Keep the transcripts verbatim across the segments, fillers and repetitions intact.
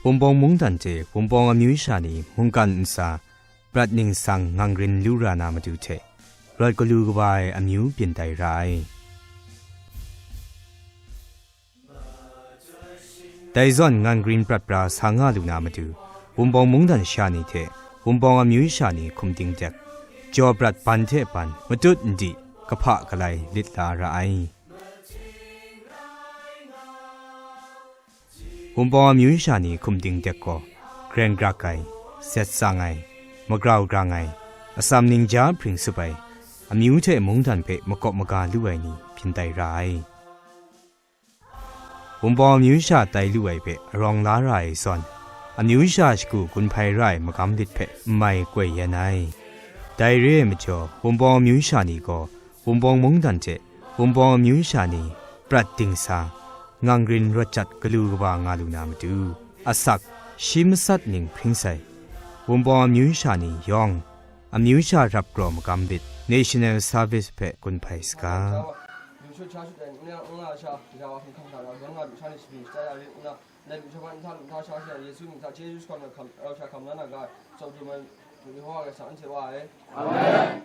Wunpawng mungdan hte Wunpawng amyu sha ni mungkan ntsa prat ningsang ngangrin lu ra na matu hte, rawt galu kaba ai amyu byin tai ra ai. Dai zawn ngangrin prat pra sa nga lu na matu, Wunpawng mungdan sha ni hte Wunpawng amyu sha ni hkum dingdek, jaw prat ban hte ban matut ndi kahpa galai lit la ra ai. Wunpawng amyu sha ni hkum dingdek gaw, gren grak ai, zet tsang ai, magrau grang ai, atsam ningja hpring sup ai, amyu hte mungdan hpe makawp maga lu ai ni byin tai ra ai. Wunpawng amyu sha tai lu ai hpe arawng la ra ai zawn, amyu sha shagu gun hpai ra ai magam lit hpe n mai koi yan ai. Dai re ai majaw, Wunpawng amyu sha ni gaw Wunpawng mungdan hte Wunpawng amyu sha ni prat dingsa, ngangrin rawt jat galu kaba nga lu na matu, asak, shi masat ning hpring sai, Wunpawng amyu sha ni yawng, amyu sha rap kraw magam lit, National Service hpe gun hpai saga. Amen.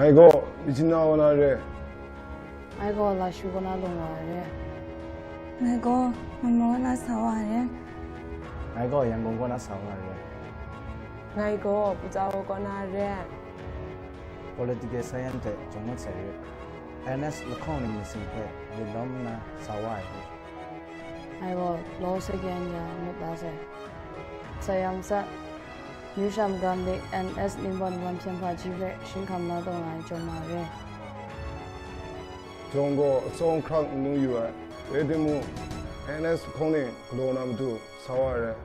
Ngai gaw Myitkyina kaw na re. Ngai gaw Lashu kaw na lung wa re. Ngai gaw Mamo kaw na sa wa re. Ngai gaw Yangon kaw na sa wa re. Ngai gaw Puzawo kaw na re. Political Science hte jawng ngut sai re. N S lahkawng ning masing hpe lit lawm nna sa wa ai hte, ngai gaw law saken ya ngut la sai. Sayang sa, amyu sha magam dik N S ningbaw ningban hpyen hpaji hpe shinghkam la taw nga ai jawng ma re. Jawng gaw atsawm hkrak n nu yu ai, rai timung, N S lahkawng ning galaw na matu sa wa ai rai.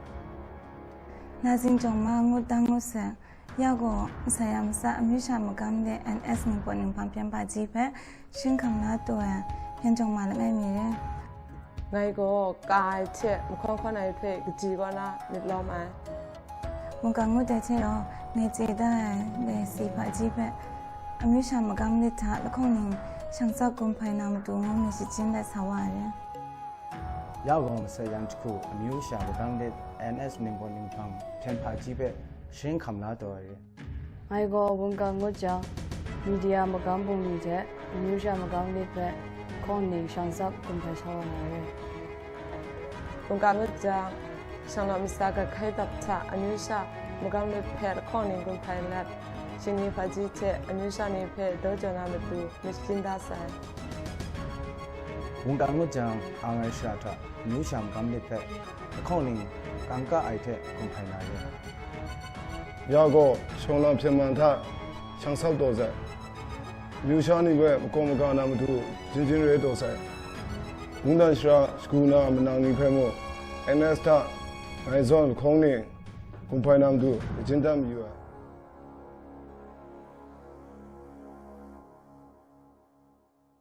Nazing jawng ma ngut dang ngut sai, ya gaw masai ya matsa amyu sha magam de N S ningbaw ninghpang hpyen hpaji hpe shinghkam la taw ai, yan jawng ma langai mi re. Ngai gaw ka ai hte mahkawn hkawn ai hpe kaji kaw na myit lawm ai. Mungga ngut ai hte rau, ngai chye da ai, ngai si hpaji hpe amyu sha magam lit hta lahkawng ning shang tsap gun hpai na matu ngu myit shachyim dat sa wa ai re. Ya gaw masai yan jahku amyu sha magam lit N S ningbaw ninghpang hpyen hpaji hpe shinghkam la taw ai re. Ngai gaw mungga ngut jang, media magam bungli hte amyu sha magam lit hpe lahkawng ning shang tsap gun hpai sa wa na re. Mungga ngut jang, shanglawt masa gat hkai dap hta amyu sha magam lit hpe lahkawng ning gun hpai nat, shingni hpaji hte amyu sha ni hpe daw jaw na matu myit shachyim da sai. Mungga ngut jang, ang ai shara hta amyu sha magam lit hpe lahkawng ning kangka ai hte gun hpai na re. Ya gaw, shawng lam hpyen man hta shang tsap taw sai. Amyu sha ni hpe makawp maga na matu jin jin rai taw sai. Mungdan shara shagu na manang ni hpe mung, N S hta ngai zawn lahkawng ning gun hpai na matu, lajin dat mayu ai.